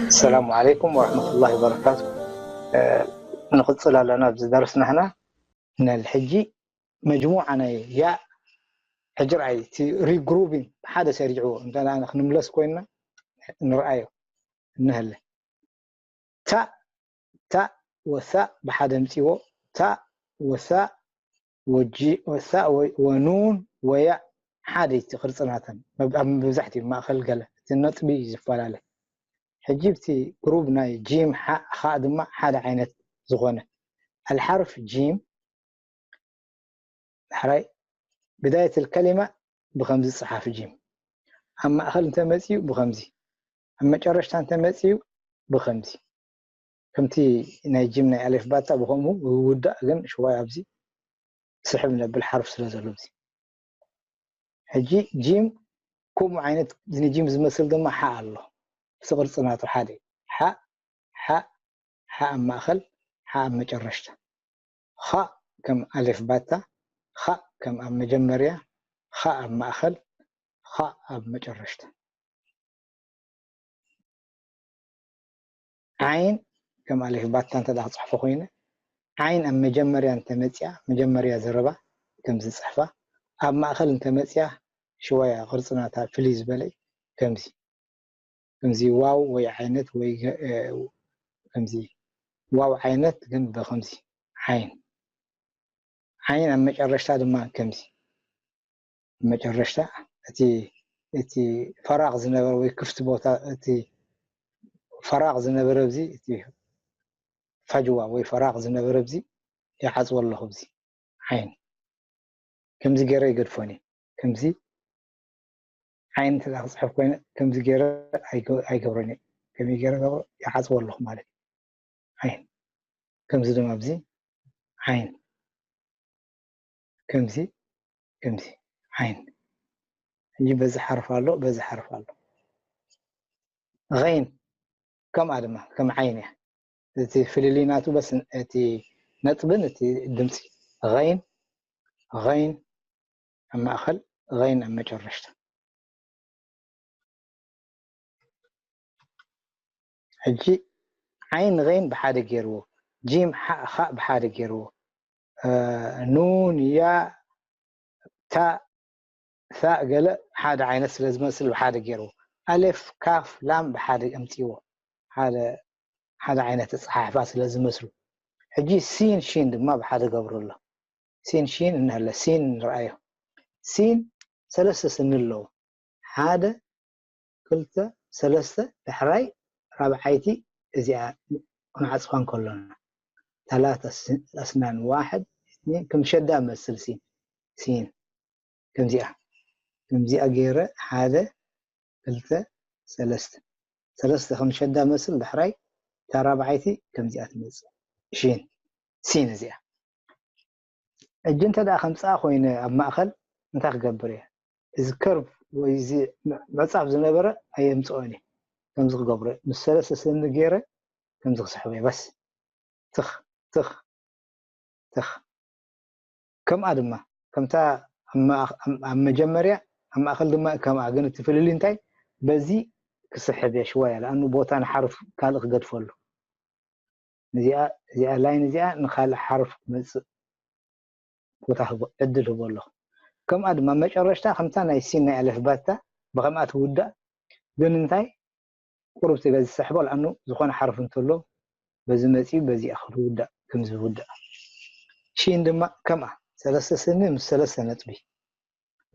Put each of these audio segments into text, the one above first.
السلام عليكم ورحمة الله وبركاته. ንቕፅል ኣለና ኣብዚ ደርስና ሕና። ንሕጂ መጅሙዓ ናይ ያእ ሕጂ ረኣይ እቲ ሪግሩቢንግ ሓደ ሰሪዕዎ እንተ ክንምለስ ኮይንና ንርኣዮ እንሀለ። ታእ ታእ ወሳእ ብሓደ ምፅዎ። ታእ ወሳእ ወጂ ወሳእ ወ- ወኑን ወያእ ሓደ እቲ ቅርፅናተን መብ- ኣብ መብዛሕትኡ ማእኸል ገለ እቲ ነጥቢ እዩ ዝፈላለ። ሕጂ ብቲ ግሩብ ናይ ጂም ሓእ ኻእ ድማ ሓደ ዓይነት ዝኾነ ኣልሓርፍ ጂም ዳሕራይ ብዳየት ልከሊማ ብኸምዚ ዝፅሓፍ ጂም ኣብ ማእኸል እንተመፅኡ ብኸምዚ ኣብ መጨረሽታ እንተመፅኡ ብኸምዚ ከምቲ ናይ ጂም ናይ ኣሌፍ ባታ ብኸምኡ ይውዳእ ግን ሽዋይ ኣብዚ ስሕብ ነብል ሓርፍ ስለ ዘሎ እዚ ሕጂ ጂም ከምኡ ዓይነት ንጂም ዝመስል ድማ ሓ ኣሎ እቲ ቅርፂ ናቱ ሓደ ሓ ሓ ሓ ኣብ ማእኸል ሓ ኣብ መጨረሽታ ኻእ ከም ኣሌፍ ባታ ኻእ ከም ኣብ መጀመርያ ኻእ ኣብ ማእኸል ኻእ ኣብ መጨረሽታ ዓይን ከም ኣሌፍ ባታ እንተ ክፅሕፎ ኮይነ ዓይን ኣብ መጀመርያ እንተመፅያ መጀመርያ ዘረባ ከምዚ ፅሕፋ ኣብ ማእኸል እንተመፅያ ሽዋያ ቅርፂ ናታ ፍልይ ዝበለ ከምዚ ከምዚ ዋው ወይ ዓይነት ወይ ከምዚ ዋው ዓይነት ግን ብከምዚ ዓይን ዓይን ኣብ መጨረሽታ ድማ ከምዚ መጨረሽታ እቲ እቲ ፈራቕ ዝነበረ ወይ ክፍቲ ቦታ እቲ ፈራቕ ዝነበረ ኣብዚ እቲ ፈጅዋ ወይ ፈራቕ ዝነበረ ኣብዚ ይዓፅዎ ኣለኹ ኣብዚ ዓይን ከምዚ ገይረ ይገድፎን እየ ከምዚ ዓይን እንተ ክፅሕፍ ኮይነ ከምዚ ገይረ ኣይገብሮን እየ ከመይ ገይረ ገብሮ ይዓፅዎ ኣለኹ ማለት እዩ ዓይን ከምዚ ድማ ኣብዚ ዓይን ከምዚ ከምዚ ዓይን ሕጂ በዚ ሓርፍ ኣሎ በዚ ሓርፍ ኣሎ غين ከምኣ ድማ ከም ዓይን እያ እቲ ፍልልይ ናቱ በስ እቲ ነጥብን እቲ ድምፂ غين غين ኣብ ማእኸል غين ኣብ መጨረሽታ ሕጂ ዓይን غين ብሓደ ገይርዎ ጂም ሓእ ኻእ ብሓደ ገይርዎ ኑን ያእ ታእ ታእ ገለ ሓደ ዓይነት ስለ ዝመስል ብሓደ ገይርዎ ኣሌፍ ካፍ ላም ብሓደ ኣምፅዎ ሓደ ሓደ ዓይነት ኣፀሓሕፋ ስለ ዝመስሉ ሕጂ ሲን ሺን ድማ ብሓደ ገብሩ ኣሎ ሲን ሺን እንሀለ ሲን ንርኣዮ ሲን ሰለስተ ስኒ ኣለዎ ሓደ ክልተ ሰለስተ ዳሕራይ ራብዓይቲ እዚኣ ክንዓፅፋ እንከሎና ታላተ ኣስናን ዋሕድ እትኒን ከም ሸዳ መስል ሲን ሲን ከምዚኣ ከምዚኣ ገይረ ሓደ ክልተ ሰለስተ ሰለስተ ከም ሸዳ መስል ዳሕራይ እታ ራብዓይቲ ከምዚኣ ትመፅእ ሽን ሲን እዚኣ እጂ እንተ ደኣ ከምፅኣ ኮይነ ኣብ ማእኸል እንታይ ክገብር እየ እዚ ከርቭ ወይ እዚ ምዕፃፍ ዝነበረ ኣየምፅኦን እየ ከምዚ ክገብሮ ምስ ሰለስተ ስኒ ገይረ ከምዚ ክስሕቦ እየ በስ ትኽ ትኽ ትኽ ከምኣ ድማ ከምታ ኣብ መጀመርያ ኣብ ማእኸል ድማ ከምኣ ግን እቲ ፍልልይ እንታይ በዚ ክስሕብ እየ ሽዋ እያ ለኣኑ ቦታ ንሓርፍ ካልእ ክገድፈሉ እዚኣ እዚኣ ላይን እዚኣ ንካልእ ሓርፍ ክመፅእ ቦታ ህቦ ዕድል ህቦ ኣለኹ ከምኣ ድማ መጨረሽታ ከምታ ናይ ሲን ናይ ኣለፍባታ ብከምኣ ትውዳእ ግን እንታይ ቁሩብ በዚ ዝስሕቦ ለኣኑ ዝኾነ ሓርፍ እንተሎ በዚ መፂኡ በዚኣ ክትውዳእ ከም ዝውዳእ ሺን ድማ ከምኣ ሰለስተ ስኒ ምስ ሰለስተ ነጥቢ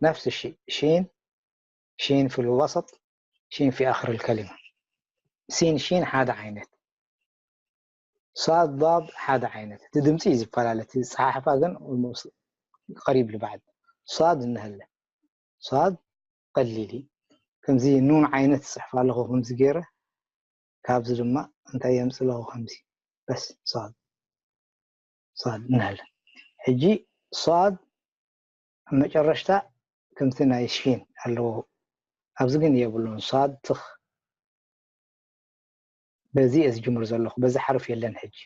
ነፍስ ሺ ሺን ሺን في الوسط ሺን في آخر الكلمة ሲን ሺን ሓደ ዓይነት ሳድ ዳድ ሓደ ዓይነት እቲ ድምፂ እዩ ዝፈላለ እቲ ፀሓሕፋ ግን ቀሪብ ልባዕድ ሳድ እንሀለ ሳድ ቀሊል እዩ ከምዚ ኑን ዓይነት ዝፅሕፍ ኣለኹ ከምዚ ገይረ ካብዚ ድማ እንታይ የምፅ ኣለኹ ከምዚ በስ ሳድ ሳድ እንሀለ ሕጂ ሳድ ኣብ መጨረሽታ ከምቲ ናይ ሽን ኣለዎ ኣብዚ ግን የብሉን ሳድ ትኽ በዚ እየ ዝጅምር ዘለኹ በዚ ሓርፍ የለን ሕጂ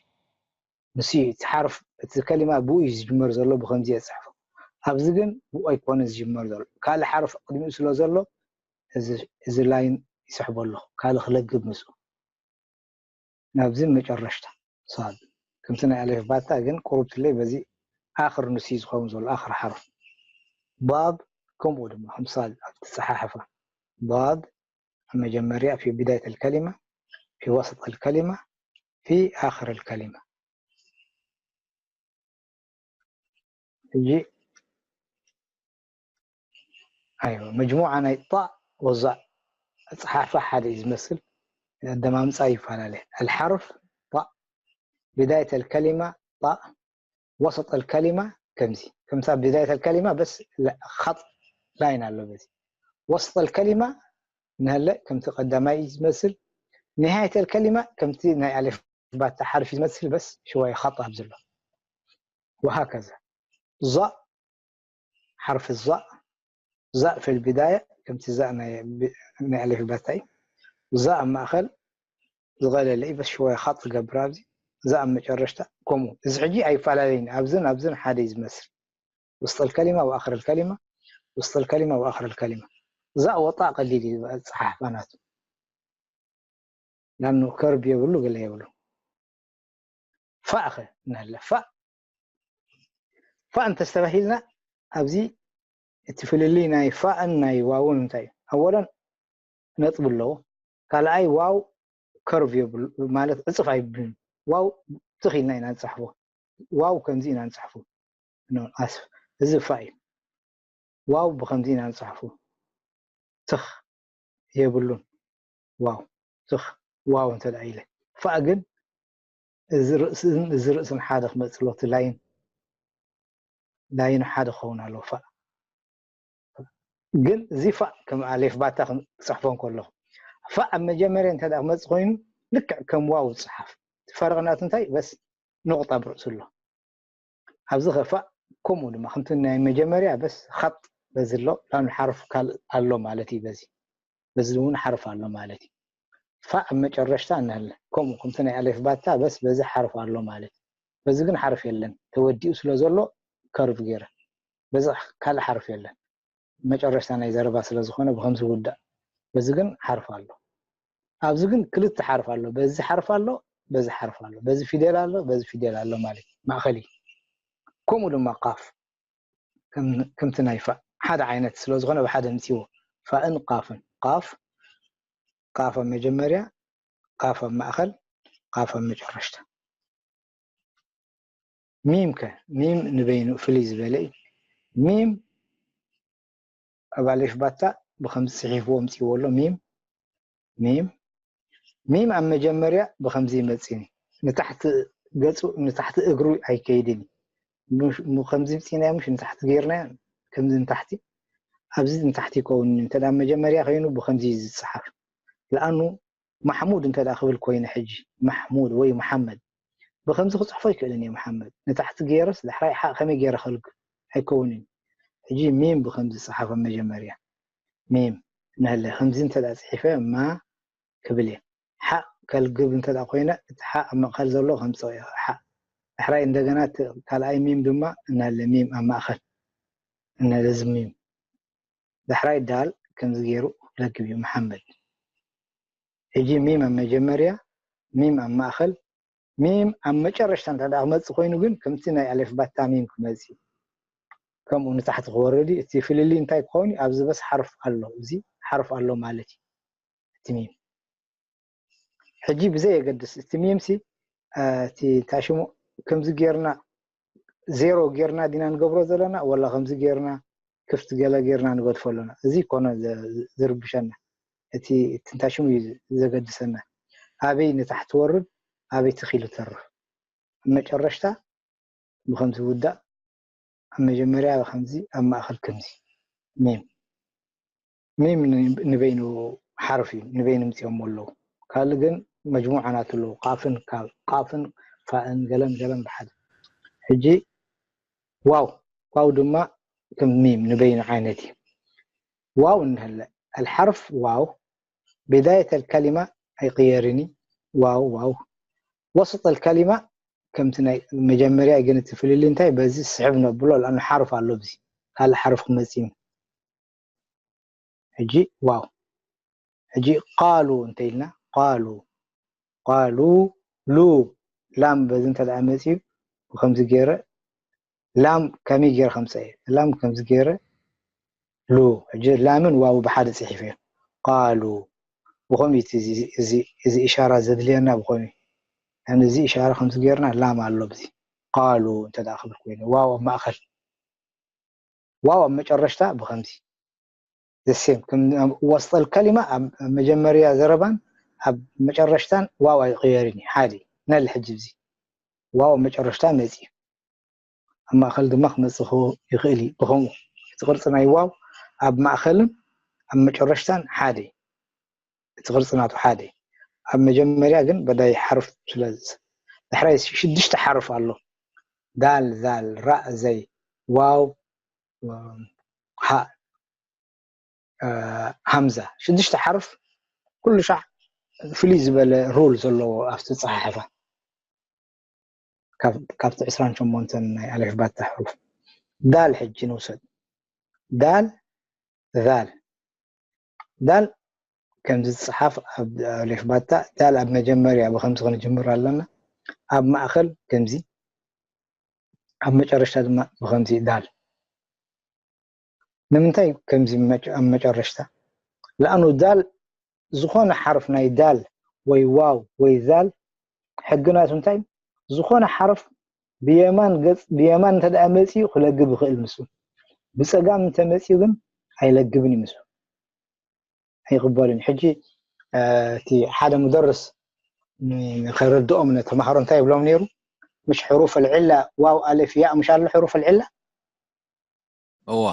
ምስ እቲ ሓርፍ እቲ ከሊማ ብኡ እዩ ዝጅመር ዘሎ ብከምዚ እየ ዝፅሕፎ ኣብዚ ግን ብኡ ኣይኮነ ዝጅመር ዘሎ፣ ካልእ ሓረፍ ቅድሚኡ ስለ ዘሎ እዚ ላይን ይስሕቦ ኣለኹ፣ ካልእ ክለግብ ምስኡ ናብዚ መጨረሽታ ሳድ። ከምቲ ናይ ኣሌፍ ባታ ግን ቁሩብ ትለይ በዚ ኣኽር ንሱ እዩ ዝኸውን ዘሎ፣ ኣኽር ሓረፍ። ضاد ከምኡ ድማ ከም ሳድ ኣብቲ ጸሓሕፋ ضاد ኣብ መጀመርያ في بداية الكلمة في وسط الكلمة في آخر الكلمة። ሕጂ ኣይወ መጅሙዓ ናይ ጣእ ወዛእ ኣጸሓሕፋ ሓደ እዩ ዝመስል፣ ኣደማምጻ ይፈላለ። الحرف ጣእ بداية الكلمة ጣእ وسط الكلمة ከምዚ ከምሳ بداية الكلمة بس خط لاين ኣሎ በዚ وسط الكلمة نهلة ከምቲ ቀዳማይ እዩ ዝመስል نهاية الكلمة ከምቲ ናይ ኣሌፍ ባታ ሓርፊ ዝመስል بس شوية خط ኣብዚ ኣሎ وهكذا ዛእ ሓርፊ ዛእ ዛእ في البداية ከምቲ ዛእ ናይ ኣሌፍ ባታ እዩ ዛእ ኣብ ማእኸል ዝቐለለ እዩ بس شوية خط ዝገብር ኣብዚ ዛእ ኣብ መጨረሽታ ከምኡ እዚ ሕጂ ኣይፈላለይን ኣብዝን ኣብዝን ሓደ እዩ ዝመስል وسط الكلمة وآخر الكلمة وسط الكلمة وآخر الكلمة ዛእ ወጣእ ቀሊል እዩ ኣጸሓሕፋ ናቱ لأنه كرب የብሉ ገለ የብሉ ፋእ ኸ ንህለ ፋእ ፋእ እንተስተባሂልና ኣብዚ እቲ ፍልልይ ናይ ፋእን ናይ ዋውን እንታይ እዩ ኣወለን ነጥቢ ኣለዎ ካልኣይ ዋው ከርቭ የብሉ ማለት ዕፅፍ ኣይብልን ዋው ትኽ ኢልና ኢና ንፅሕፎ ዋው ከምዚ ኢና ንፅሕፎ ኣስፍ እዚ ፋእ እዩ ዋው ብከምዚ ኢና ንፅሕፎ ትኽ የብሉን ዋው ትኽ ዋው እንተ ኢለ ፋእ ግን እዚ ርእስን እዚ ርእስን ሓደ ክመፅእ ኣለዎ እቲ ላይን ላይኑ ሓደ ክኸውን ኣለዎ ፋእ ግን እዚ ፋእ ከም ኣሌፍ ባታ ክፅሕፎ እንከለኹ ፋእ ኣብ መጀመርያ እንተ ክመፅእ ኮይኑ ልክዕ ከም ዋው ዝፅሓፍ እቲ ፈረቕ ናቱ እንታይ በስ ንቑጣ ብርእሱ ኣሎ ኣብዚ ኸ ፋእ ከምኡ ድማ ከምቲ ናይ መጀመርያ በስ ኻጥ በዚ ኣሎ ላኑ ሓርፍ ካልእ ኣሎ ማለት እዩ በዚ በዚ እውን ሓርፍ ኣሎ ማለት እዩ ፋእ ኣብ መጨረሽታ እንህለ ከምኡ ከምቲ ናይ ኣሌፍ ባታ በስ በዚ ሓርፍ ኣሎ ማለት እዩ በዚ ግን ሓርፍ የለን ተወዲኡ ስለ ዘሎ ከርቭ ገይረ በዚ ካልእ ሓርፍ የለን መጨረሽታ ናይ ዘረባ ስለ ዝኾነ ብከምዚ ውዳእ በዚ ግን ሓርፍ ኣሎ ኣብዚ ግን ክልተ ሓርፍ ኣሎ በዚ ሓርፍ ኣሎ በዚ ሓርፍ ኣሎ በዚ ፊደል ኣሎ በዚ ፊደል ኣሎ ማለት እዩ ማእኸል እዩ ከምኡ ድማ ቃፍ ከምቲ ናይ ፋእ ሓደ ዓይነት ስለ ዝኾነ ብሓደ ምፅዎ ፋእን ቃፍን ቃፍ ቃፍ ኣብ መጀመርያ ቃፍ ኣብ ማእኸል ቃፍ ኣብ መጨረሽታ ሚም ከ ሚም ንበይኑ ፍልይ ዝበለ እዩ ሚም ኣብ ኣሌፍ ባታ ብከምዚ ፅሒፍዎ ምፅዎ ኣሎ ሚም ሚም ሚም ኣብ መጀመርያ ብከምዚ ይመፅኒ ንታሕቲ ገፁ ንታሕቲ እግሩ ኣይከይድን እዩ ከምዚ ምፅናዮ ምሽ ንታሕቲ ገይርናዮ ከምዚ ንታሕቲ ኣብዚ ንታሕቲ ይከውን እንተ መጀመርያ ከይኑ ብከምዚ እዩ ዝፅሓፍ ለኣኑ ማሕሙድ እንተ ክብል ኮይነ ሕጂ ማሕሙድ ወይ መሓመድ ብከምዚ ክፅሕፎ ይክእልን እየ መሓመድ ንታሕቲ ገይረስ ዳሕራይ ሓ ከመይ ገይረ ከልግ ኣይከውንን ሕጂ ሚም ብከምዚ ዝፅሓፎ መጀመርያ ሚም ንህለ ከምዚ እንተ ፅሒፈ ማ ክብል እየ ሓ ከልግብ እንተ ኮይነ እቲ ሓ ኣብ መእኸል ዘሎ ከምፅኦ እየ ሓ ዳሕራይ እንደገና ካልኣይ ሚም ድማ እንህለ ሚም ኣብ ማእኸል እንህለ እዚ ሚም ዳሕራይ ዳል ከምዚ ገይሩ ክለግብ እዩ መሓመድ ሕጂ ሚም ኣብ መጀመርያ ሚም ኣብ ማእኸል ሚም ኣብ መጨረሽታ እንተ ክመፅእ ኮይኑ ግን ከምቲ ናይ ኣሌፍ ባታ ሚም ክመፅእ ከምኡ ንታሕቲ ክወርድ እቲ ፍልልይ እንታይ ክኸውን ኣብዚ በስ ሓርፍ ኣሎ እዚ ሓርፍ ኣሎ ማለት እዩ እቲ ሚም ሕጂ ብዘይ የገድስ እቲ ሚም ሲ እቲ እንታይ ሽሙ ከምዚ ጌርና ዜሮ ጌርና ዲና ንገብሮ ዘለና ወላ ከምዚ ጌርና ክፍቲ ገለ ጌርና ንገድፎ ኣለና እዚ ኮነ ዝርብሸና እቲ እንታይ ሽሙ እዩ ዘገድሰና ኣበይ ንታሕቲ ወርድ ኣበይ ትኺሉ ተርፍ ኣብ መጨረሽታ ብከምዚ ውዳእ ኣብ መጀመርያ ከምዚ ኣብ ማእኸል ከምዚ ሚም ሚም ንበይኑ ሓርፍ እዩ ንበይኑ ምፅኦም ኣለዉ ካልእ ግን መጅሙዓ ናቱ ኣለዉ ቃፍን ካብ ቃፍን ፋእን ገለን ገለን ብሓደ ሕጂ ዋው ዋው ድማ ከም ሚም ንበይኑ ዓይነት እዩ ዋው እንህለ الحرف واو بداية الكلمة ኣይቅየርን እዩ ዋው ዋው وسط الكلمة ከምቲ ናይ መጀመርያ ግን እቲ ፍልልይ እንታይ በዚ ስሕብ ነብሎ ለኣኑ ሓርፍ ኣሎ ብዚ ካልእ ሓርፍ ክመጽእ እዩ። ሕጂ ዋው። ሕጂ ቃሉ እንተኢልና፣ ቃሉ፣ ቃሉ፣ ሉ፣ ላም በዚ እንተ ደኣ መጺኡ፣ ብኸምዚ ገይረ፣ ላም ከመይ ገይረ ከምጽእ እየ? ላም ከምዚ ገይረ፣ ሉ። ሕጂ ላምን ዋው ብሓደ ጽሒፈ እየ። ቃሉ። ብኸምኡ እዩ እቲ እዚ፣ እዚ፣ እዚ ኢሻራ ዘድልየና ብኸምኡ እዩ። ያኒ እዚ ኢሻራ ከምዚ ገይርና ላም ኣሎ ብዚ። ቃሉ እንተ ደኣ ክብል ኮይኑ፣ ዋው ኣብ ማእከል። ዋው ኣብ መጨረሽታ ብኸምዚ። The same። ከም ወስጠል ከሊማ ኣብ መጀመርያ ዘረባን ኣብ መጨረሽታን ዋው ኣይቕየርን እዩ። ሓደ ነል ሕጂ ብዚ። ዋው ኣብ መጨረሽታ መጺኡ። ኣብ ማእከል ድማ ክመጽእ ክው-፣ ይኽእል እዩ። ብኸምኡ እቲ ቅርጺ ናይ ዋው ኣብ ማእከልን ኣብ መጨረሽታን ሓደ እዩ። እቲ ቅርጺ ናቱ ሓደ እዩ። ኣብ መጀመርያ ግን በዳይ ሓርፍ ስለ ዝ-፣ ዳሕራይ ሽዱሽተ ሓርፍ ኣሎ። ዳል፣ ዛል፣ ራእ፣ ዘይ፣ ዋው፣ ሃእ፣ እ፣ ሃምዛ። ሽዱሽተ ሓርፍ ኩሉ ሻዕ ፍልይ ዝበለ ሩል ዘለዎ ኣብቲ ኣጸሓሕፋ። ካብ-፣ ካብቲ ዕስራን ሸሞንተን ናይ ኣሌፍ ባታ ሕሩፍ። ዳል ሕጂ ንውሰድ። ዳል፣ ዛል። ዳል ከምዚ ዝጸሓፍ ኣብ ኣሌፍ ባታ፣ ዳል ኣብ መጀመርያ ብኸምዚ ክንጅምር ኣለና። ኣብ ማእከል ከምዚ፣ ኣብ መጨረሽታ ድማ ብኸምዚ ዳል። ንምንታይ ከምዚ መጨ-፣ ኣብ መጨረሽታ? ለኣኑ ዳል፣ ዝኾነ ሓርፍ ናይ ዳል ወይ ዋው ወይ ዛል ሕጊ ናቱ እንታይ? ዝኾነ ሓርፍ ብየማን ገጽ፣ ብየማን እንተ ደኣ መጺኡ ክለግብ ይኽእል ምስኡ። ብጸጋም እንተ መጺኡ ግን ኣይለግብን እዩ ምስኡ። ኣይቕበልን። ሕጂ፣ እ፣ እቲ ሓደ ሙደርስ ን-፣ ንኸረድኦም ነተማሃሮ እንታይ ይብሎም ነይሩ? ምሽ ሕሩፍ ኣልዕላ ዋው፣ ኣሌፍ፣ ያእ ምሽ ኣሎ ሕሩፍ ኣልዕላ? እዋ።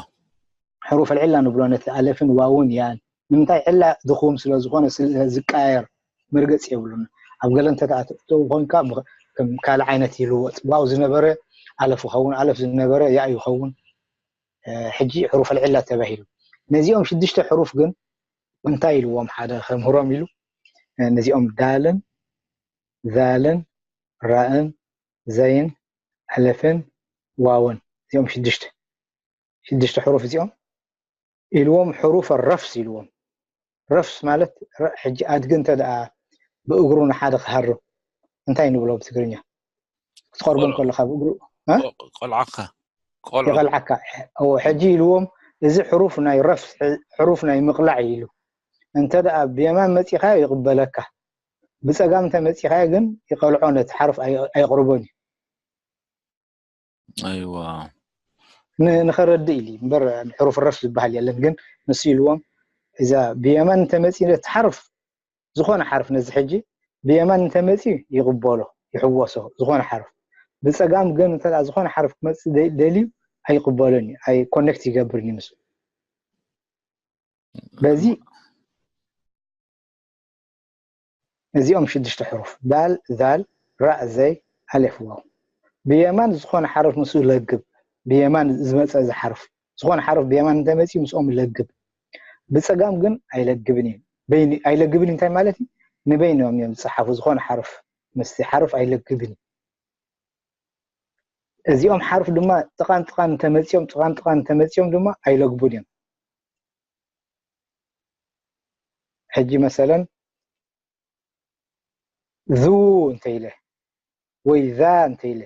ሕሩፍ ኣልዕላ ንብሎ ነቲ ኣሌፍን ዋውን ያእን። ንምንታይ? ዕላ ድኹም ስለ ዝኾነ ስለ ዝቃየር መርገጽ የብሉን። ኣብ ገለ እንተ ተኣትኡ ኮንካ ብ-፣ ከም ካልእ ዓይነት ይልወጥ። ዋው ዝነበረ ኣለፍ ይኸውን፣ ኣለፍ ዝነበረ ያእ ይኸውን። እ፣ ሕጂ ሕሩፍ ኣልዕላ ተባሂሉ። ነዚኦም ሽዱሽተ ሕሩፍ ግን እንታይ ኢልዎም? ሓደ ከምህሮም ኢሉ፣ እ፣ ነዚኦም ዳልን ዛልን ራእን ዘይን ኣለፍን ዋውን፣ እዚኦም ሽዱሽተ፣ ሽዱሽተ ሕሩፍ እዚኦም ኢልዎም፣ ሕሩፍ ረፍስ ኢልዎም። ረፍስ ማለት ረ-፣ ሕጂ ኣድጊ እንተ ደኣ ብእግሩ ንሓደ ክሃርም እንታይ ንብሎ ብትግርኛ? ክትቐርቦ ቆልዑ። ከለኻ ብእግሩ፣ እ? ቆ-፣ ቆልዓካ። ቆልዑ። ይቐልዓካ። እዎ፣ ሕጂ ኢልዎም፣ እዚ ሕሩፍ ናይ ረፍስ፣ ሕሩፍ ናይ ምቕላዕ እዩ ኢሉ። እንተ ደኣ ብየማን መጺኻዮ ይቕበለካ። ብጸጋም እንተ መጺኻዮ ግን ይቐልዖ፣ ነቲ ሓርፍ ኣይ-፣ ኣየቕርቦን እዩ። ኣይዋ። ን-፣ ንኸረድእ ኢሉ እምበር ሕሩፍ ረፍስ ዝበሃል የለን። ግን ንሱ ኢልዎም፣ እዛ ብየማን እንተ መጺኡ ነቲ ሓርፍ፣ ዝኾነ ሓርፍ ነዚ ሕጂ ብየማን እንተ መጺኡ ይቕበሎ፣ ይሕወሶ፣ ዝኾነ ሓርፍ። ብጸጋም ግን እንተ ደኣ ዝኾነ ሓርፍ ክመጽእ ደ-፣ ደልዩ ኣይቕበሎን እዩ፣ ኣይ ኮኔክት ይገብርን እዩ ምስኡ። በዚ እዚኦም ሽዱሽተ ሕሩፍ፣ ዳል፣ ዛል፣ ራእ፣ ዘይ፣ ኣሌፍ፣ ዋው። ብየማን ዝኾነ ሓርፍ ምስኡ ለግብ፣ ብየማን ዝመጸ እዚ ሓርፍ፣ ዝኾነ ሓርፍ ብየማን እንተ መጺኡ ምስኦም ለግብ። ብጸጋም ግን ኣይለግብን እዩ። በይኑ ኣይለግብን እዩ እንታይ ማለት እዩ? ንበይኖም እዮም ዝጸሓፉ፣ ዝኾነ ሓርፍ ምስቲ ሓርፍ ኣይለግብን እዩ። እዚኦም ሓርፍ ድማ ጥቓን ጥቓን እንተመጺኦም፣ ጥቓን ጥቓን እንተመጺኦም ድማ ኣይለግቡን እዮም። ሕጂ መሰለን ዙ እንተ ኢለ ወይ ዛ እንተ ኢለ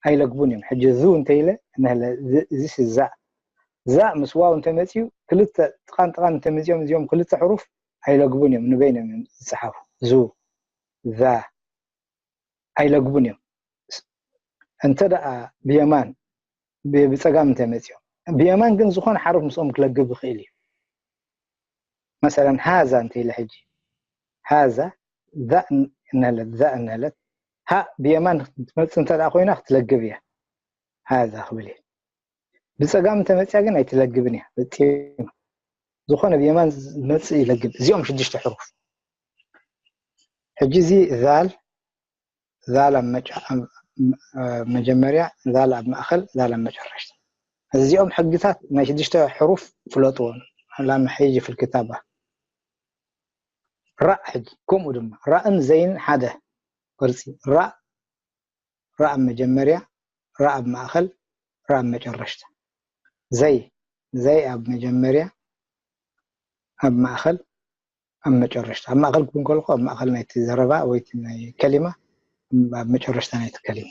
ኣይለግቡን እዮም። ሕጂ ዙ እንተ ኢለ እንህለ ዝ-፣ እዚ ሲ ዛእ፣ ዛእ ምስ ዋው እንተመጺኡ ክልተ ጥቓን ጥቓን እንተመጺኦም እዚኦም ክልተ ሕሩፍ ኣይለግቡን እዮም፣ ንበይኖም እዮም ዝጸሓፉ። ዙ፣ ዛ ኣይለግቡን እዮም። እንተ ደኣ ብየማን ብ-፣ ብጸጋም እንተ መጺኦም፣ ብየማን ግን ዝኾነ ሓሩፍ ምስኦም ክለግብ ይኽእል እዩ። መሰለን ሃዛ እንተ ኢለ ሕጂ፣ ሃዛ፣ ዛእ ን-፣ እንህለት፣ ዛእ እንህለት፣ ሃእ ብየማን ክትመጽእ እንተ ደኣ ኮይና ክትለግብ እያ። ሃዛ ክብል እየ። ብጸጋም እንተ መጺኣ ግን ኣይትለግብን እያ። ፈጺሙ። ዝኾነ ብየማን ዝመጽእ ይለግብ። እዚኦም ሽዱሽተ ሕሩፍ። ሕጂ እዚ ዛል፣ ዛል ኣብ መጨ-፣ ኣብ፣ እ፣ መጀመርያ፣ ዛል ኣብ ማእከል፣ ዛል ኣብ መጨረሽታ። እዚኦም ሕግታት ናይ ሽዱሽተ ሕሩፍ ፍለጥዎም። ላም ሕጂ ፊል ክታባ። ራእ ሕጂ፣ ከምኡ ድማ ራእን ዘይን ሓደ ቅርጺ። ራእ፣ ራእ ኣብ መጀመርያ፣ ራእ ኣብ ማእከል፣ ራእ ኣብ መጨረሽታ። ዘይ ዘይ ኣብ መጀመርያ፣ ኣብ ማእኸል፣ ኣብ መጨረሽታ። ኣብ ማእኸል ክብል ከለኹ ኣብ ማእኸል ናይቲ ዘረባ ወይ እቲ ናይ ከሊማ፣ ኣብ መጨረሽታ ናይቲ ከሊማ።